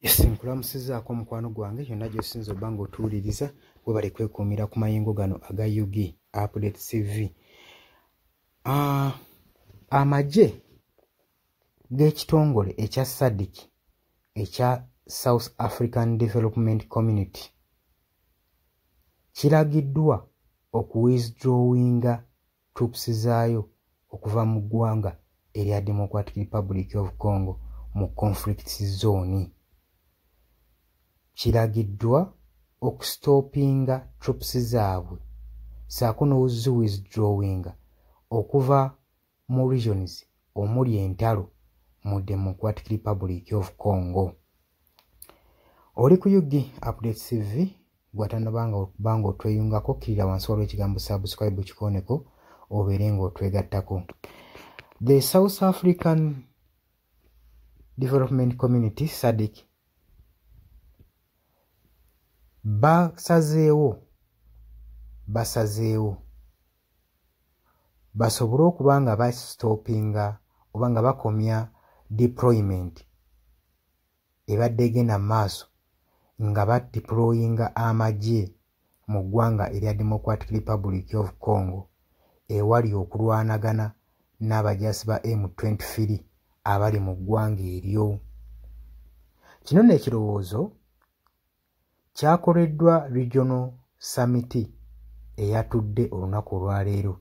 Nkulamusizzaako mukwano gwange yonna gy'osinze obba ng'otuwuliriza, webale kwekuumira ku mayengo gano aga UG Update TV. Amagye g'ekitongole ekya SADC ekya South African Development Community kiragiddwa okuwithdrawinga troops zaayo okuva mu ggwanga erya Democratic Republic of Congo mu conflict zone. Kiragiddwa okustoppinga troops zaabwe ssaako n'okuziwithdrawinga okuva mu regions omuli entalo mu Democratic Republic of Congo. Oli ku UG Update TV, gw'atannabanga okuba ng'otweyungako, kkirira wansi waliwo ekigambo subscribe kikooneko obeere ng'otwegattako. The South African Development Community SADC basazeewo basobole okuba nga bastoppinga oba nga bakomya deployment ebadde egenda mu maaso nga badeployinga amagye mu ggwanga erya Democratic Republic of Congo ewali okulwanagana n'abajaasi ba M23 abali mu ggwanga eryo. Kino nno ekirowoozo kyakoleddwa Regional Summit eyatudde olunaku olwaleero,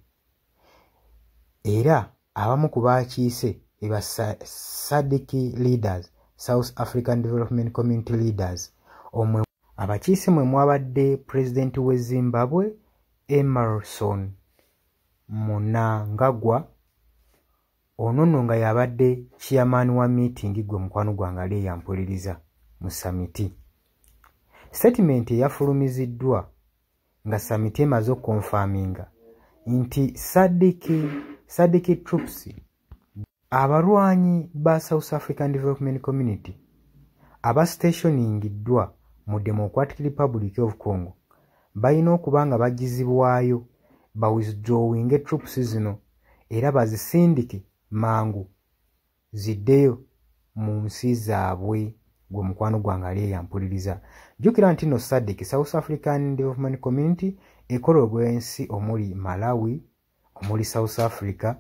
era abamu ku baakiise be ba SADC leaders, South African Development Community leaders, omwe abakiise mwe mwabadde pulezidenti w'e Zimbabwe Emmerson Mnangagwa, ono nno nga y'abadde chairman wa meeting gwe mukwano gwange ali eyampuliriza mu summit. Statement eyafulumiziddwa nga summit emaze okuconfirminga nti SADC troops, abalwanyi ba South African Development Community abastationingiddwa mu Democratic Republic of Congo, balina okuba nga bagizibwayo, bawithdrawinge troops zino era bazisindike mangu ziddeyo mu nsi zaabwe. Gwe mukwano gwange ali eyampuliriza, jjukira nti nno SADC, South African Development Community, ekola ogw'ensi omuli Malawi, omuli South Africa.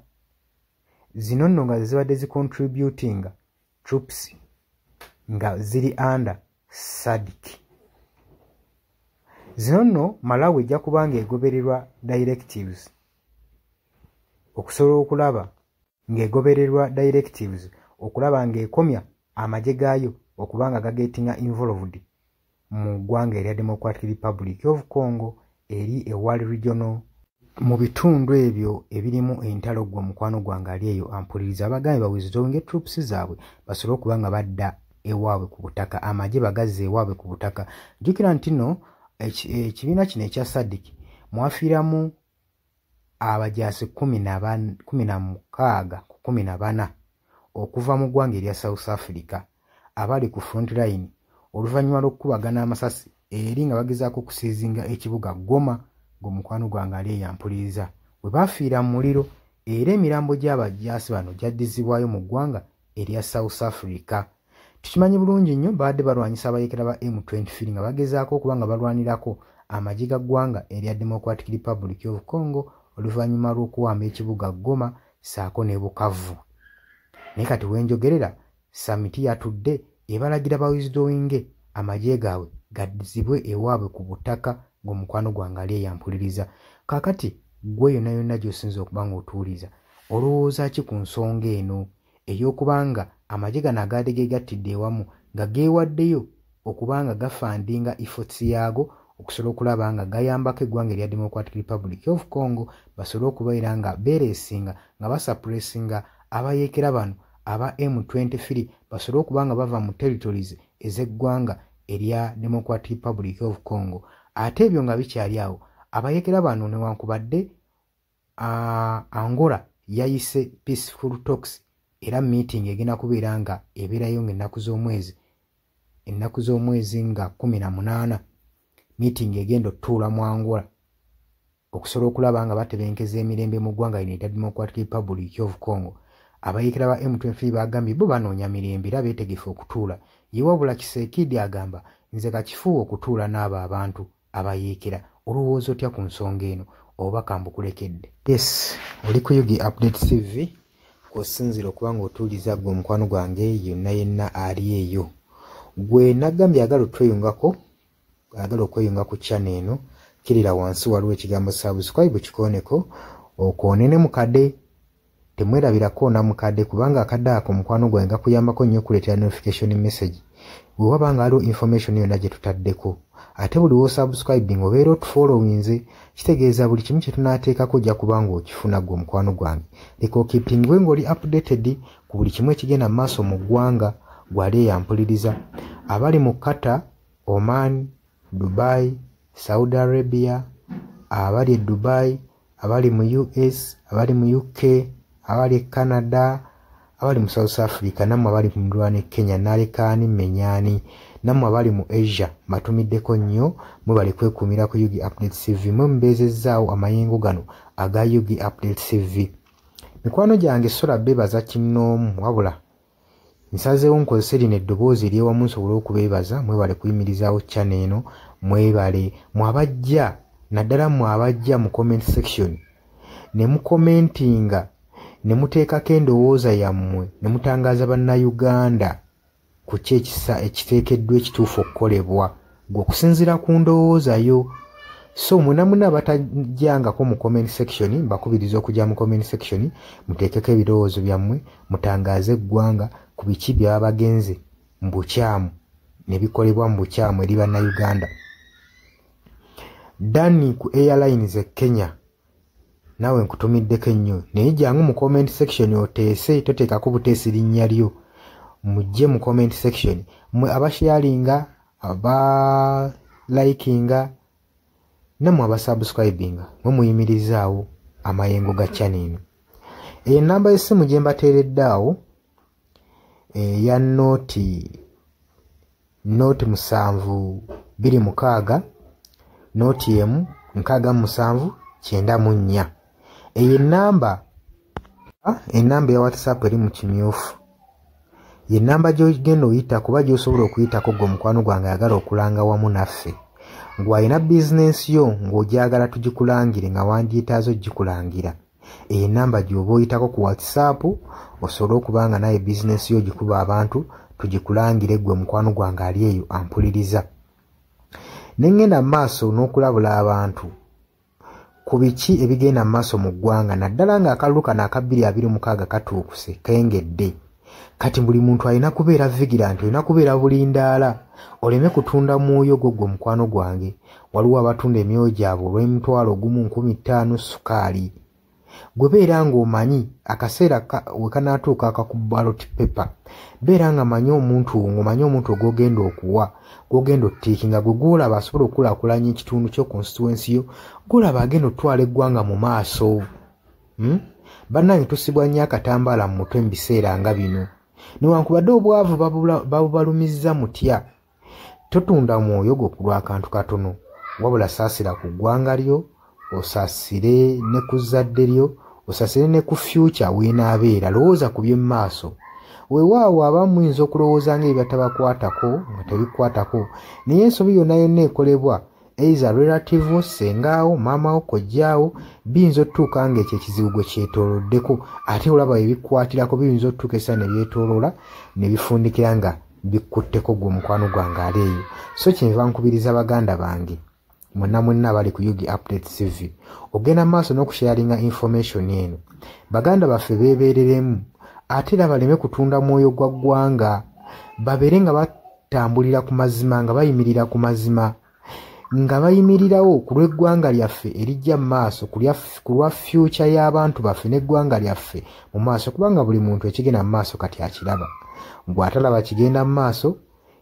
Zino nno nga zibadde zicontributinga troops nga ziri under SADC. Zino nno Malawi ejja kuba ng'egobererwa directives okusobola okulaba ng'egobererwa directives okulaba ng'ekomya amagye gaayo okuba nga gagettinga involved mu ggwanga erya Democratic Republic of Congo eri ewali regional mu bitundu ebyo ebirimu entalo. Gwe mukwano gwange ali eyo ampuliriza, abagambye bawithdrawinge troops zaabwe basobole okuba nga badda ewaabwe ku butaka, amagye bagazze ewaabwe ku butaka. Jjukira nti nno ekibiina kino ekya SADC mwafiiramu abajaasi 16 ku 14 okuva mu ggwanga erya South Africa abali ku front line oluvannyuma lw'okukubagana amasasi eri nga bagezaako okuseizinga ekibuga Goma. Gwe mukwano gwange ali eyampuliriza, we baafiira mu muliro era emirambo gy'abajaasi bano gyaddizibwayo mu ggwanga erya South Africa. Tukimanyi bulungi nnyo babadde balwanyisa abayeekera ba M23 nga bagezaako okuba nga balwanirako amagye ga ggwanga erya Democratic Republic of Congo oluvannyuma lw'okuwamba ekibuga Goma ssaako ne Bukavu. Naye kati wenjogerera, summit yatudde ebalagira bawithdrawinge amagye gaabwe gaddizibwe ewaabwe ku butaka. Ng'omukwano gwange ali eyampuliriza, kaakati ggwe yonna yonna gy'osinza okuba ng'otuwuliza, olowooza ki ku nsonga eno ey'okuba nga amagye gano agaadde geegattidde ewamu nga geewaddeyo okuba nga gafundinga efforts yaago okusobola okulaba nga gayambako eggwanga erya Democratic Republic of Congo basobole okubeera nga beeresinga nga basuppressinga abayeekera bano aba M23 basobole okuba nga bava mu territories ez'eggwanga erya Democratic Republic of Congo? Ate ebyo nga bikyali awo, abayeekera bano, newankubadde Angola yayise peaceful talks era meeting egenda kubeera nga ebeerayo ng'ennaku z'omwezi nga 18, meeting egenda otutuula mu Angola okusobola okulaba nga batebenkeza emirembe mu ggwanga lino erya Democratic Republic of Congo, abayeekera ba M23 bagambye bo banoonya mirembe era beetegefu okutuula. Ye wabula Tshisekedi agamba nze kakifuuwa okutuula n'abo abantu abayeekera. Olowooza otya ku nsonga eno? Obubaka mbukulekedde. Yes, oli ku UG Update TV kw'osinziira okuba ng'otuuliza ggwe omukwano gwange yonna yenna ali eyo. Gwe nagambye ayagala otweyungako, ayagala okweyunga ku channel eno, kkirira wansi waliwo ekigambo subscribe kikooneko, okoone ne mukadde. Temwerabira koona mukadde kubanga akadde ako mukwano gwange gakuyambako nnyo okuleetera notification message bwe waba nga waliwo information yonna gye tutaddeko. Ate buli w'osubscribing obeera otufollowinze, kitegeeza buli kimu kye tunaateekako ojja kuba ng'okifuna ggwe omukwano gwange. Leka okeepingwe ng'oli updated ku buli kimu ekigenda mu maaso mu ggwanga gw'ali eyampuliriza. Abali mu Qatar, Oman, Dubai, Saudi Arabia, abali e Dubai, abali mu US, abali mu UK, abali e Canada, abali mu South Africa, nammwe abali ku muliraano e Kenya, nalekaani mmenyaani, nammwe abali mu Asia, mbatumiddeko nnyo, mwebale kwekuumira ku UG Update TV. Mwe mubeezezzaawo amayengo gano aga UG Update TV. Mikwano gyange sola beebaza kinnoomu, wabula nsazeewo nkozese lino eddoboozi ery'ewamu nsobole okubeebaza. Mwebale kuyimirizaawo channel eno, mwebale mwe abajja, naddala mmwe abajja mu comment section ne mukomentinga ne muteekako endowooza yammwe ne mutangaaza Bannayuganda ku ki ekisa ekiteekeddwa ekituufu okukolebwa gwe okusinziira ku ndowooza yo. So mwena mwena abatajjangako mu comment section, mbakubiriza okujja mu comment section muteekeko ebirowoozo byammwe, mutangaaze eggwanga ku biki bye baba bagenze mu bukyamu ne bikolebwa mu bukyamu eri Bannayuganda. Danny ku Airlines e Kenya, naawe nkutumiddeko ennyo, naye jangu mu comment section oteese, toteekako buteesi linnya lyo, mujje mu comment section mmwe abasharinga, abalikinga, nammwe abasubscribinga, mwe muyimirizaawo amayengo ga channel eno. Eyo ennamba y'essimu gye mbateeredde awo eya 0 0 7 2 6 0 1 67 94. Eyo ennamba ya WhatsApp eri mu kimyufu, ye nnamba gy'ogenda oyita kuba gy'osobola okuyitako ggwe omukwano gwange ayagala okulanga wamu naffe. Gw'alina bizinensi yo ng'ogyagala tugikulangire nga wandyetaaze ogikulangira, eyo ennamba gy'oba oyitako ku WhatsApp osobole okuba nga naye bizinensi yo ogikuba abantu tugikulangire ggwe mukwano gwange ali eyo ampuliriza. Ne ŋŋenda mu maaso n'okulabula abantu ku biki ebigenda mu maaso mu ggwanga, naddala ng'akalulu kano aka 2026 katuukuse kengedde. Kati buli muntu alina kubeera vigilant, olina kubeera bulindaala oleme kutunda mwoyo gwo ggwe mukwano gwange. Waliwo abatunda emyoyo gyabwe olw'emitwalo 1 5,000 sukaali. Gwe beera ng'omanyi akaseera we kanaatuuka akaku ballot paper, beera nga manyi omuntu, ng'omanyi omuntu gw'ogenda okuwa, gw'ogenda otiikinga, gwe gw'olaba asobola okukulaakulanya ekitundu kyo, constituency yo, gw'olaba agenda otwala eggwanga mu maaso. Bannange tusibwa nnyo akatambaala mu mutwe mu biseera nga bino. Newankubadde obwavu babubalumizza mutya, totunda mwoyo gwo ku lw'akantu katono, wabula saasira ku ggwanga lyo, osaasire ne ku zzadde lyo, osaasire ne ku future w'enaabeera. Lowooza ku by'omu maaso. Weewaawo abamu muyinza okulowooza ng'ebitabakwatako nga tebikwatako, naye ensobi yonna yonna ekolebwa either relative wo, ssengaawo, maama wo, kojjaawo, biyinza otutuuka ng'ekyo ekizibu gwe kyetooloddeko, ate olaba ebikwatirako biyinza otutuuka essaawa ne byetooloola ne bifundikira nga bikutteko ggwe omukwano gwange ali eyo. So kyenva nkubiriza baganda bange mwenna mwenna abali ku UG Update TV ogenda maaso n'okusharinga information eno. Baganda baffe beebeereremu, ate era baleme kutunda mwoyo gwa ggwanga, babeere nga batambulira ku mazima, nga bayimirira ku mazima, nga bayimirirawo ku lw'eggwanga lyaffe erijja mu maaso, ku lwa future y'abantu baffe n'eggwanga lyaffe mu maaso, kubanga buli muntu ekigenda mu maaso kati akiraba. Gw'atalaba kigenda mu maaso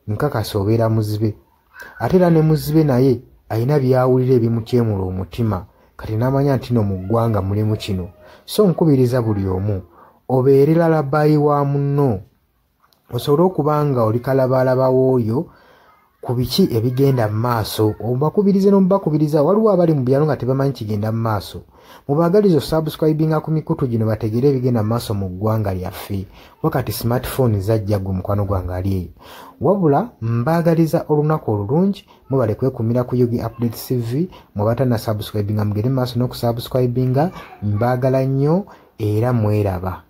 nkakasa obeera muzibe, ate era ne muzibe naye alina by'awulira ebimutyemula omutima, kati n'amanya nti no mu ggwanga mulimu kino. So nkubiriza buli omu obeere lalabayi wa munno, osobole okuba nga oli kalabaalaba w'oyo ku biki ebigenda mu maaso, obakubirize n'omubakubiriza. Waliwo abali mu byalo nga tebamanyi kigenda mu maaso. Mubaagaliza osubscribinga ku mikutu gino bategere ebigenda maaso mu ggwanga lyaffe. Wakati smartphone zajja, gwe mukwano gwange ali eyo. Wabula mbaagaliza olunaku olulungi, mubale kwekumira ku Ug Update TV. Mwebatana subscribinga, mugende maaso n'okusubscribinga. Mbaagala nnyo era mweraba.